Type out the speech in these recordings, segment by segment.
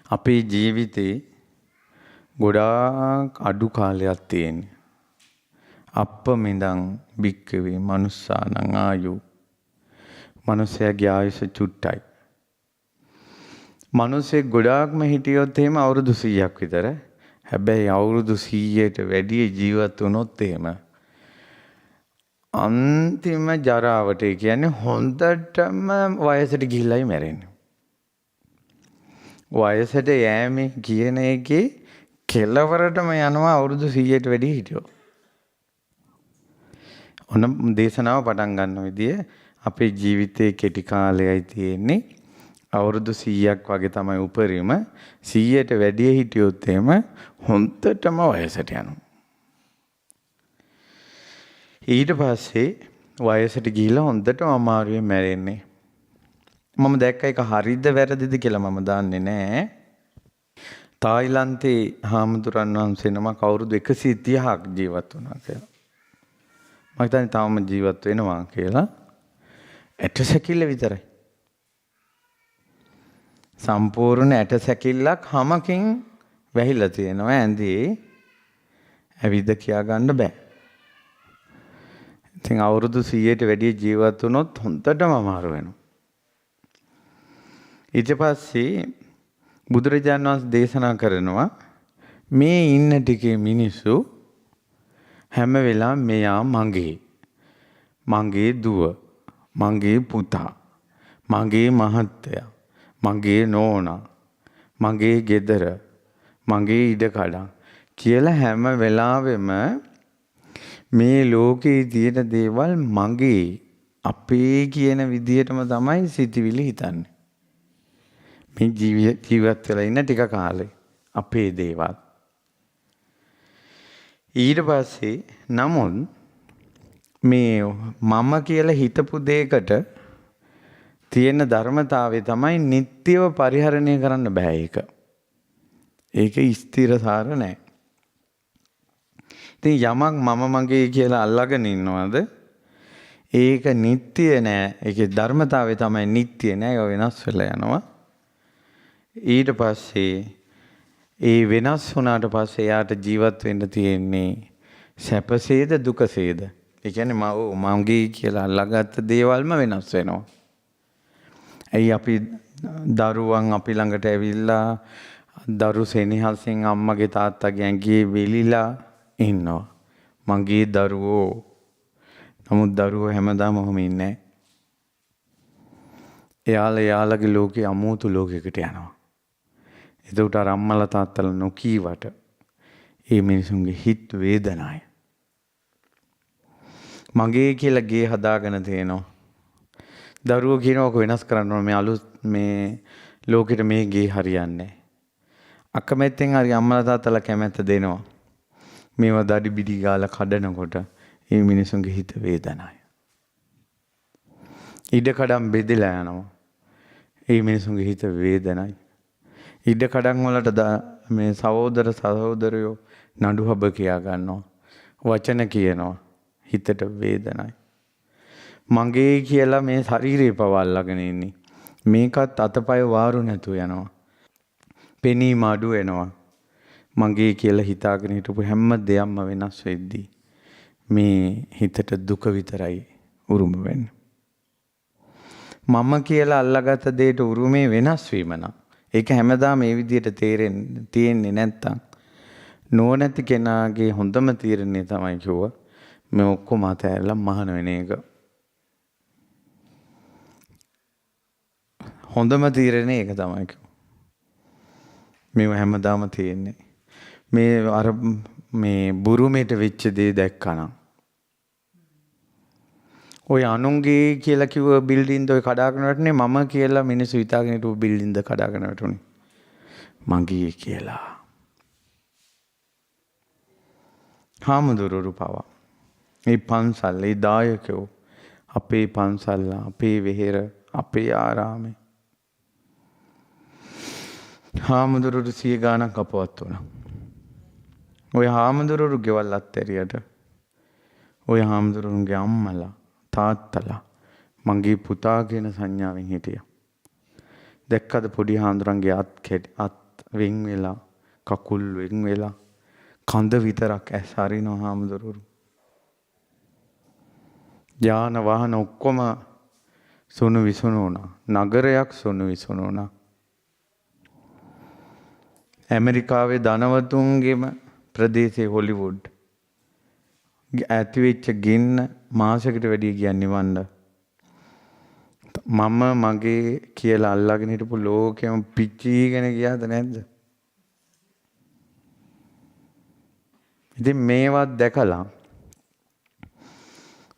අපේ ජීවිතේ ගොඩාක් අඩු කාලයක් තියෙන්නේ. අප්පමිදං භික්ඛවේ මනුස්සානං ආයු. මනුස්සයාගේ ආයුෂ චුට්ටයි. මනුස්සයෙක් ගොඩාක්ම හිටියොත් එහෙම අවුරුදු 100ක් විතර. හැබැයි අවුරුදු 100ට වැඩි ජීවත් වුණොත් එහෙම අන්තිම ජරාවට, ඒ කියන්නේ හොඳටම වයසට ගිහිල්ලායි මැරෙන්නේ. වයසට යෑමේ කියන එකේ කෙලවරටම යනවා අවුරුදු 100ට වැඩි හිටියොත්. ඔන්න දේශනාව පටන් ගන්න විදිය අපේ ජීවිතේ කෙටි කාලයයි තියෙන්නේ. අවුරුදු 100ක් වගේ තමයි උපරිම. 100ට වැඩි හිටියොත් එහෙම හොඳටම වයසට යනවා. ඊට පස්සේ වයසට ගිහිල්ලා හොඳටම අමාරුවෙන් මැරෙන්නේ. මම දැක්ක එක හරිද වැරදිද කියලා මම දන්නේ නෑ. තායිලන්තේ හාමුදුරන් වහන්සේ නමක් අවුරුදු 130ක් ජීවත් වුණා කියලා. මම හිතන්නේ තාම ජීවත් වෙනවා කියලා. ඇට සැකිල්ල විතරයි. සම්පූර්ණ ඇට සැකිල්ලක් හමකින් වැහිලා තියෙනවා ඇඳේ. ඇවිද කියා ගන්න බෑ. ඉතින් අවුරුදු 100ට වැඩි ජීවත් වුණොත් හොඳටම අමාරු වෙනවා. ඊට පස්සේ බුදුරජාණන් වහන්සේ දේශනා කරනවා මේ ඉන්න ටිකේ මිනිස්සු හැම වෙලාවෙම මෙයා මගේ, මගේ දුව, මගේ පුතා, මගේ මහත්තයා, මගේ නෝනා, මගේ ගෙදර, මගේ ඉඩකඩම් කියලා හැම වෙලාවෙම මේ ලෝකේ තියෙන දේවල් මගේ, අපේ කියන විදිහටම තමයි සිතිවිලි හිතන්නේ. මේ ජීවත් වෙලා ඉන්න ටික කාලේ අපේ දේවල්. ඊට පස්සේ නමුත් මේ මම කියලා හිතපු දෙයකට තියෙන ධර්මතාවය තමයි නිට්ටයව පරිහරණය කරන්න බෑ ඒක. ඒක ස්ථිරසාර නෑ. ඉතින් යමක් මම මගේ කියලා අල්ලගෙන ඉන්නවද? ඒක නිට්ටය නෑ. ඒකේ ධර්මතාවය තමයි නිට්ටය නෑ. ඒක වෙනස් වෙලා යනවා. ඊට පස්සේ ඒ වෙනස් වුණාට පස්සේ එයාට ජීවත් වෙන්න තියෙන්නේ සැපසේද දුකසේද? ඒ කියන්නේ මගේ කියලා අල්ලාගත්ත දේවල්ම වෙනස් වෙනවා. ඇයි අපි දරුවන් අපි ළඟට ඇවිල්ලා දරු සෙනෙහසින් අම්මගේ තාත්තගේ ඇඟේ වෙලිලා ඉන්නවා. මගේ දරුවෝ. නමුත් දරුවෝ හැමදාම ඔහොම ඉන්නේ නැහැ. එයාලා එයාලගේ ලෝකේ අමෝතු ලෝකයකට යනවා. එතකොට අර අම්මලා තාත්තලා නොකීවට ඒ මිනිසුන්ගේ හිත වේදනාය. මගේ කියලා ගේ හදාගෙන තියෙනවා. දරුවෝ කියනවා ඔක වෙනස් කරන්න ඕන, මේ අලුත් මේ ලෝකෙට මේ ගේ හරියන්නේ නැහැ. අකමැත්තෙන් හරි අම්මලා තාත්තලා කැමැත්ත දෙනවා. මේවා දඩි බිඩි ගාලා කඩනකොට ඒ මිනිසුන්ගේ හිත වේදනාය. ඉඩ කඩම් බෙදලා යනවා. ඒ මිනිසුන්ගේ හිත වේදනයි. ඉඩ කඩම් වලට මේ සහෝදර සහෝදරයෝ නඩු හබ කියා ගන්නවා. වචන කියනවා. හිතට වේදනයි. මගේ කියලා මේ ශරීරේ පවා අල්ලගෙන ඉන්නේ. මේකත් අතපය වාරු නැතුව යනවා. පෙනීම අඩු වෙනවා. මගේ කියලා හිතාගෙන හිටපු හැම දෙයක්ම වෙනස් වෙද්දී මේ හිතට දුක විතරයි උරුම වෙන්නේ. මම කියලා අල්ලාගත්ත දෙයට උරුමේ වෙනස් වීම නම් ඒක හැමදාම මේ විදිහට තේරෙන්නේ තියෙන්නේ නැත්තම් නුවණැති කෙනාගේ හොඳම තීරණය තමයි කිව්වා මේ ඔක්කොම අතහැරලා මහාන වෙන එක. හොඳම තීරණය ඒක තමයි කිව්වා. මේව හැමදාම තියෙන්නේ. මේ අර මේ බුරුමේට වෙච්ච දේ දැක්කනම් ඔය අනුන්ගේ කියලා කිව්ව බිල්ඩින්ද ඔය කඩාගෙන වැටුනේ, මම කියලා මිනිස්සු හිතාගෙන හිටපු බිල්ඩින්ද කඩාගෙන වැටුනේ මගේ කියලා. හාමුදුරුවෝ පවා මේ පන්සල්, ඒ දායකයෝ අපේ පන්සල්, අපේ වෙහෙර, අපේ ආරාමේ හාමුදුරුවෝ 100 ගාණක් අපවත් වුණා. ඔය හාමුදුරුවෝ ගෙවල් අත්හැරියට ඔය හාමුදුරුවන්ගේ අම්මලා තාත්තලා මගේ පුතා කියන සංඥාවෙන් හිටියා. දැක්කද පොඩි හාමුදුරන්ගේ අත් අත් වෙන් වෙලා, කකුල් වෙන් වෙලා, කඳ විතරක් ඇස් අරිනවා හාමුදුරුවෝ. යාන වාහන ඔක්කොම සුණු විසුණු වුණා. නගරයක් සුණු විසුණු වුණා. ඇමරිකාවේ ධනවතුන්ගේම ප්‍රදේශයේ හොලිවුඩ් ඇති වෙච්ච ගින්න මාසෙකට වැඩිය ගියා නිවන්න. මම මගේ කියලා අල්ලගෙන හිටපු ලෝකෙම පිච්චීගෙන ගියාද නැද්ද? ඉතින් මේවත් දැකලා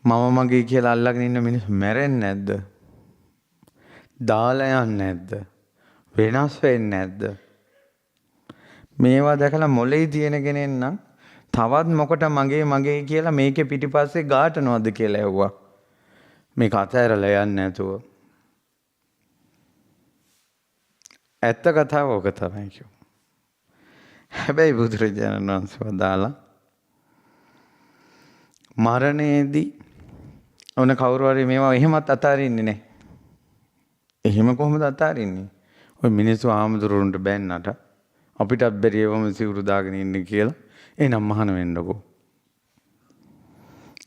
මම මගේ කියලා අල්ලගෙන ඉන්න මිනිස්සු මැරෙන්නේ නැද්ද? දාලා යන්නේ නැද්ද? වෙනස් වෙන්නේ නැද්ද? මේවා දැකලා මොලේ තියෙන කෙනෙක් නම් තවත් මොකට මගේ මගේ කියලා මේකේ පිටිපස්සේ ගාටනවද කියලා ඇහුවා. මේක අතහැරලා යන්නේ නැතුව. ඇත්ත කතාව ඕක තමයි කිව්වේ. හැබැයි බුදුරජාණන් වහන්සේ වදාලා මරණයේදී ඔන්න කවුරු හරි මේවා එහෙමත් අතාරින්නේ නැහැ. එහෙම කොහොමද අතාරින්නේ? ඔය මිනිස්සු ආමතුරුන්ට බැන්නට අපිටත් බැරි ඒවම සිවුරු දාගෙන ඉන්න කියලා එහෙනම් මහාන වෙන්නකෝ.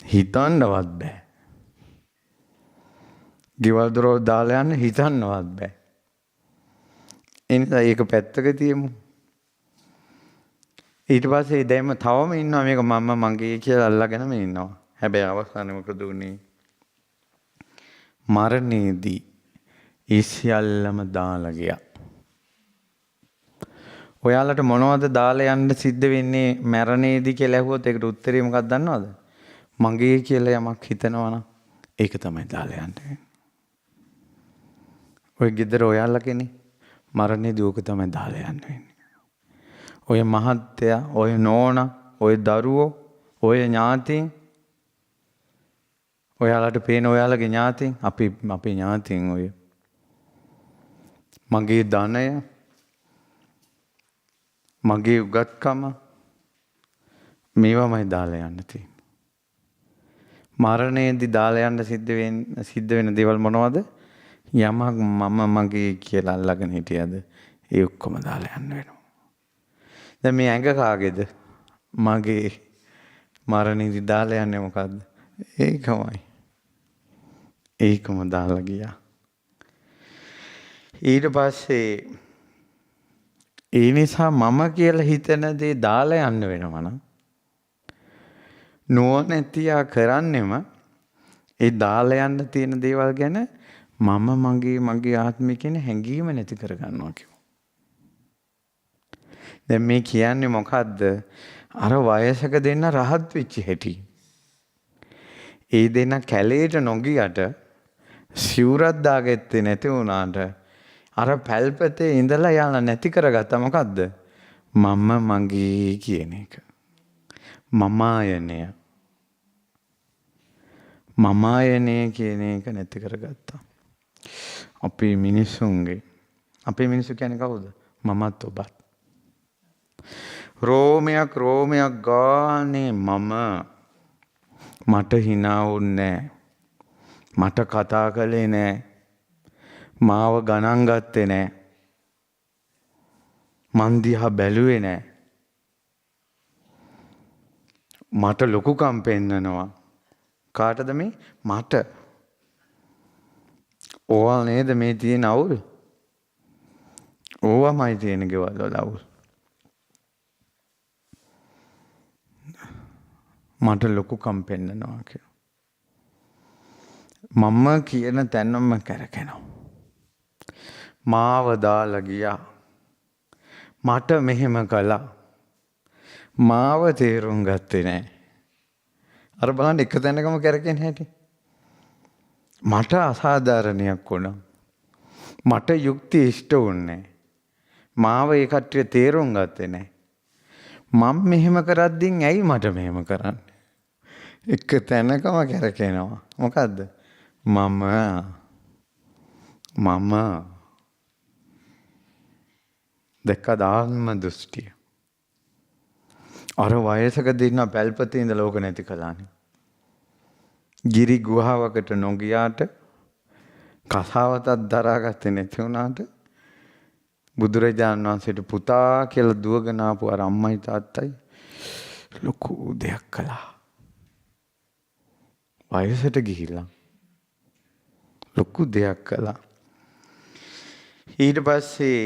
හිතන්නවත් බෑ. ගෙවල් දොරවල් දාලා යන්න හිතන්නවත් බෑ. ඒ නිසා ඒක පැත්තක තියමු. ඊට පස්සේ දැන් තවම ඉන්නවා මේක මම මගේ කියලා අල්ලගෙනම ඉන්නවා. හැබැයි අවසානයේ මොකද වුනේ? මරණයේදී ඒ සියල්ලම දාලා ගියා. ඔයාලට මොනවද දාලා යන්න සිද්ධ වෙන්නේ මරණයේදී කියලා ඇහුවොත් ඒකට උත්තරේ මොකක්ද දන්නවද? මගේ කියලා යමක් හිතනවා නම් ඒක තමයි දාලා යන්න වෙන්නේ. ඔය ගෙදර ඔයාලා කෙනෙක් මරණයේදී ඕක තමයි දාලා යන්න වෙන්නේ. ඔය මහත්තයා, ඔය නෝනා, ඔය දරුවෝ, ඔය ඥාතීන්, ඔයාලට පේන ඔයාලගේ ඥාතීන්, අපේ ඥාතීන් ඔය මගේ ධනය, මගේ උගත්කම මේවමයි දාලා යන්න තියෙන්නේ. මරණයේදී දාලා යන්න සිද්ධ වෙන දේවල් මොනවද? යමක් මම මගේ කියලා අල්ලගෙන හිටියද ඒ ඔක්කොම දාලා යන්න වෙනවා. දැන් මේ ඇඟ කාගේද? මගේ. මරණයේදී දාලා යන්නේ මොකද්ද? ඒකමයි. ඒකම දාලා ගියා. ඊට පස්සේ ඒ නිසා මම කියලා හිතන දේ දාලා යන්න වෙනවා නම් නුවණැතියා කරන්නෙම ඒ දාලා යන්න තියෙන දේවල් ගැන මම මගේ මගේ ආත්මය කියන හැඟීම නැති කරගන්නවා කිව්වා. දැන් මේ කියන්නේ මොකද්ද? අර වයසක දෙන්න රහත් වෙච්ච හැටි. ඒ දෙන්න කැලේට නොගියට සිවුරක් දාගත්තේ නැති වුණාට අර පැල්පතේ ඉඳලා යාලා නැති කරගත්තා මොකද්ද? මම මගේ කියන එක. මමායනය. මමායනය කියන එක නැති කරගත්තා. අපේ මිනිස්සුන්ගේ අපේ මිනිස්සු කියන්නේ කවුද? මමත් ඔබත්. රෝමයක් රෝමයක් ගානේ මම මට hina වුන්නේ නෑ. මට කතා කළේ නෑ. මාව ගණන් ගත්තේ නෑ. මන් දිහා බැලුවේ නෑ. මට ලොකුකම් පෙන්නනවා. කාටද මේ? මට. ඕවා නේද මේ තියෙන අවුල්? ඕවමයි තියෙන ගෙවල් වල අවුල්. මට ලොකුකම් පෙන්නනවා කියලා. මම කියන තැනම කැරකෙනවා. මාව දාලා ගියා. මට මෙහෙම කළා. මාව තේරුම් ගත්තේ නෑ. අර බලන්න එක තැනකම කැරකෙන හැටි. මට අසාධාරණයක් වුණා. මට යුක්ති ඉෂ්ට වුණේ නෑ. මාව ඒ කට්ටිය තේරුම් ගත්තේ නෑ. මම මෙහෙම කරද්දින් ඇයි මට මෙහෙම කරන්නේ? එක තැනකම කැරකෙනවා. මොකද්ද? මම මම දැක්කද ආත්ම දෘෂ්ටිය? අර වයසක දෙන්න පැල්පතේ ඉඳලා ඕක නැති කළානේ. ගිරි ගුහාවකට නොගියාට කසාවතක් දරාගත්තේ නැති වුණාට බුදුරජාණන් වහන්සේට පුතා කියලා දුවගෙන ආපු අර අම්මයි තාත්තයි ලොකු දෙයක් කළා. වයසට ගිහිල්ලා ලොකු දෙයක් කළා. ඊට පස්සේ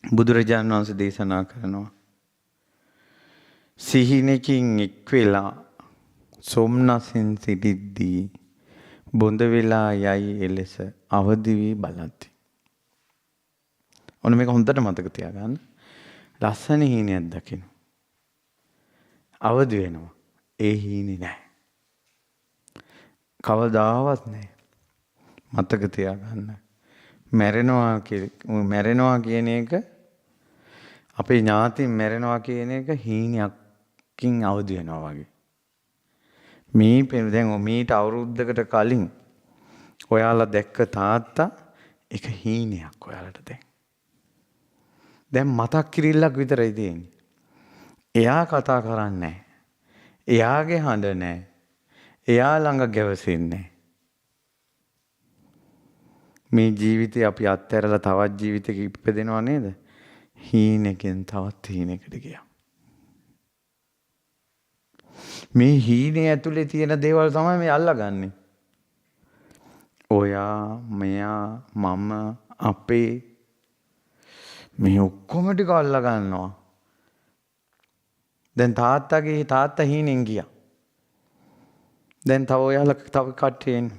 බුදුරජාණන් වහන්සේ දේශනා කරනවා සිහිනකින් එක් වෙලා සොම්නසින් සිටිද්දී බොඳ වෙලා යයි එලෙස අවදි වී බලද්දී. ඔන්න මේක හොඳට මතක තියාගන්න. ලස්සන හීනයක් දකින්න. අවදි වෙනවා. ඒ හීනේ නෑ. කවදාවත් නෑ. මතක තියාගන්න. මැරෙනවා කියන එක අපේ ඥාතින් මැරෙනවා කියන එක හීනයකින් අවදි වෙනවා වගේ. මේ දැන් මීට අවුරුද්දකට කලින් ඔයාලා දැක්ක තාත්තා ඒක හීනයක් ඔයාලට දැන්. දැන් මතක් කිරිල්ලක් විතරයි තියෙන්නේ. එයා කතා කරන්නේ නැහැ. එයාගේ හඬ නැහැ. එයා ළඟ ගැවසෙන්නේ. මේ ජීවිතේ අපි අත්හැරලා තවත් ජීවිතයක ඉපදෙනව නේද? හීනකින් තවත් හීනයකට ගියා. මේ හීනේ ඇතුලේ තියෙන දේවල් තමයි මේ අල්ලගන්නේ. ඔයා, මෙයා, මම, අපේ මේ ඔක්කොම ටික අල්ල ගන්නවා. දැන් තාත්තගේ තාත්තා හීනෙන් ගියා. දැන් තව ඔයාලා තව කට්ටිය එන්න.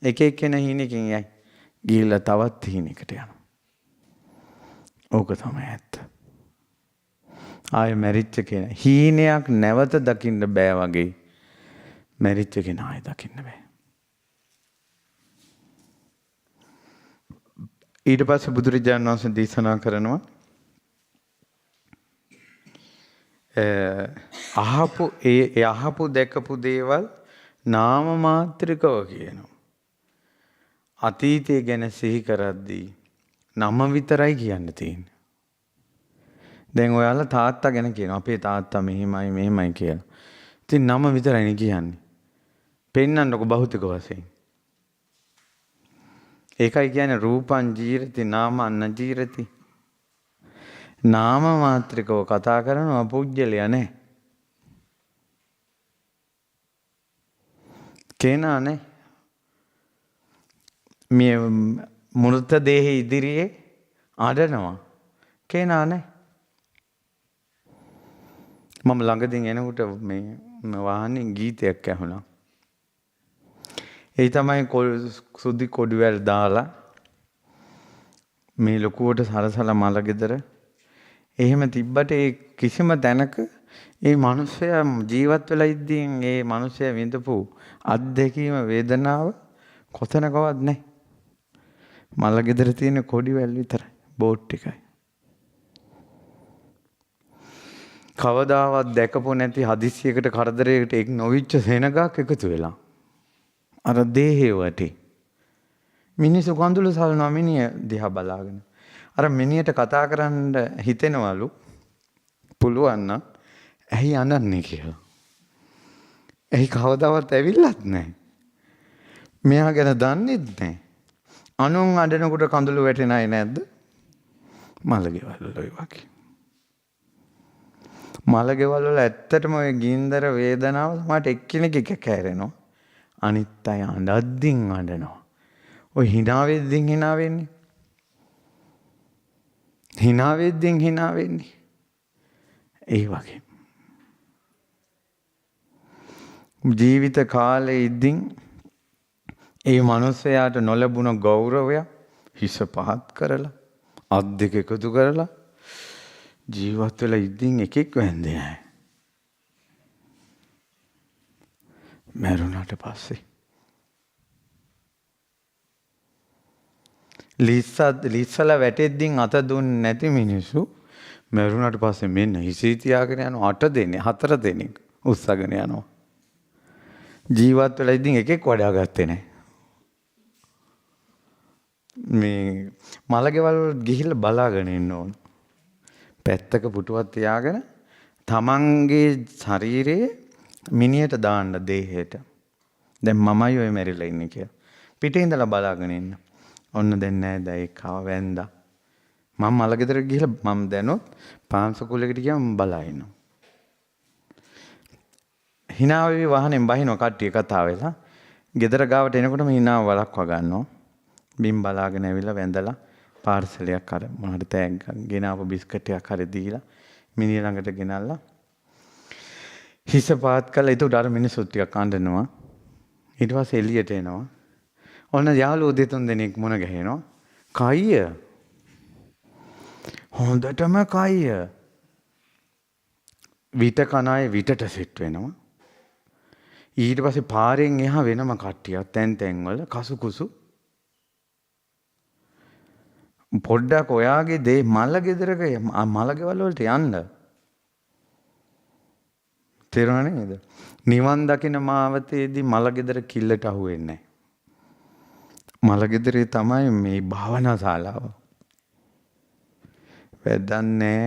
එක එක්කෙනා හීනකින් යයි. ගිහිල්ලා තවත් හීනයකට යනවා. ඕක තමයි ඇත්ත. ආයෙ මැරිච්ච කෙනා හීනයක් නැවත දකින්න බෑ වගේ මැරිච්ච කෙනා ආයෙ දකින්න බෑ. ඊට පස්සේ බුදුරජාණන් වහන්සේ දේශනා කරනවා අහපු ඒ අහපු දැකපු දේවල් නාම මාත්‍රිකව කියනවා. අතීතය ගැන සිහි කරද්දී නම විතරයි කියන්න තියෙන්නේ. දැන් ඔයාලා තාත්තා ගැන කියනවා. අපේ තාත්තා මෙහෙමයි මෙහෙමයි කියලා. ඉතින් නම විතරයිනේ කියන්නේ. පෙන්නන්නකො භෞතික වශයෙන්. ඒකයි කියන්නේ රූපං ජීරති නාමං නජීරති. නාම මාත්‍රිකව කතා කරනවා පුජ්‍යලයා නෑ. කෙනා නෑ. මේ මෘත දේහ ඉදිරියේ අඬනවා. කෙනා නෑ. මම ළඟදීන් එනකොට මේ වාහනේ ගීතයක් ඇහුණා. ඒ තමයි සුදි කොඩිවැල් දාලා මේ ලොකුවට සරසලා මල ගෙදර එහෙම තිබ්බට ඒ කිසිම තැනක ඒ මිනිස්සයා ජීවත් වෙලා ඉද්දීන් ඒ මිනිස්සයා විඳපු අත්දැකීම වේදනාව කොතනකවත් නැහැ. මල ගෙදර තියෙන කොඩිවැල් විතරයි, බෝට් ටිකයි. කවදාවත් දැකපු නැති හදිස්සියකට කරදරයකට එක් නොවිච්ච සෙනගක් එකතු වෙලා අර දේහේ වටේ මිනිස්සු කඳුළු සලනවා මිනිය දිහා බලාගෙන. අර මිනියට කතා කරන්න හිතෙනවලු පුළුවන් නම් ඇයි අඬන්නේ කියලා. ඇයි කවදාවත් ඇවිල්ලත් නැහැ. මෙයා ගැන දන්නෙත් නැහැ. අනුන් අඬනකොට කඳුළු වැටෙන අය නැද්ද? මලගෙවල් වල ඔය වගේ. මලගෙවල් වල ඇත්තටම ඔය ගින්දර වේදනාව සමහරට එක්කෙනෙක් එක කෑරෙනවා. අනිත් අය අඬද්දින් අඬනවා. ඔය hina වෙද්දින් hina වෙන්නේ. hina වෙද්දින් hina වෙන්නේ. ඒ වගේ. ජීවිත කාලේ ඉද්දින් ඒ මනුස්සයාට නොලැබුණ ගෞරවය හිස පහත් කරලා අත් දෙක එකතු කරලා ජීවත් වෙලා ඉද්දින් එකෙක් වැන්දේ නැහැ. මැරුණාට පස්සේ ලිස්සලා වැටෙද්දින් අත දුන්නේ නැති මිනිස්සු මැරුණාට පස්සේ මෙන්න හිසේ තියාගෙන යනවා. 8 දෙනෙක් 4 දෙනෙක් උස්සගෙන යනවා. ජීවත් වෙලා ඉද්දින් එකෙක් වඩා ගත්තේ නැහැ. මේ මලගෙවල් වල ගිහිල්ලා බලාගෙන ඉන්න ඕන. පැත්තක පුටුවක් තියාගෙන තමන්ගේ ශරීරයේ මිනියට දාන්න දේහයට. දැන් මමයි ඔය මැරිලා ඉන්නේ කියලා. පිටේ ඉඳලා බලාගෙන ඉන්න. ඔන්න දැන් නෑ දැන් ආව වැන්දා. මම මල ගෙදර ගිහලා මම දැනොත් පාන්සකුලෙකට ගියාම බලා ඉන්නවා. හිනා වෙවි වාහනෙන් බහිනවා කට්ටිය කතා වෙලා. ගෙදර ගාවට එනකොටම හිනාව වළක්වා ගන්නවා. බිම් බලාගෙන ඇවිල්ලා වැඳලා පාර්සලයක් අර මොන හරි තෑග්ගක් ගෙනාවු බිස්කට් එකක් හරි දීලා මිනිහ ළඟට ගෙනල්ලා හිස පාත් කරලා ඒකට අර මිනිස්සුත් ටිකක් අඬනවා. ඊට පස්සේ එළියට එනවා. ඔන්න යාළුවෝ දෙතුන් දෙනෙක් මුණ ගැහෙනවා. කයිය. හොඳටම කයිය. විට කන අය විටට සෙට් වෙනවා. ඊට පස්සේ පාරෙන් එහා වෙනම කට්ටියක් තැන් තැන් වල කසු කුසු. පොඩ්ඩක් ඔයාගේ දේ මල ගෙදරක මල ගෙවල් වලට යන්න. තේරුණා නේද? නිවන් දකින මාවතේදී මල ගෙදර කිල්ලට අහු වෙන්නේ නැහැ. මල ගෙදරේ තමයි මේ භාවනා ශාලාව. වැඩක් නෑ.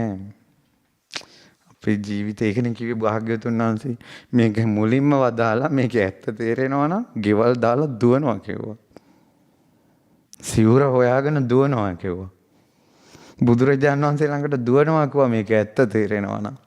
අපේ ජීවිතේ ඒකනේ කිව්වේ භාග්‍යවතුන් වහන්සේ මේක මුලින්ම වදාලා මේක ඇත්ත තේරෙනවා නම් ගෙවල් දාලා දුවනවා කිව්වා. සිවුර හොයාගෙන දුවනවා කිව්වා. බුදුරජාණන් වහන්සේ ළඟට දුවනවා කිව්වා මේක ඇත්ත තේරෙනවා නම්.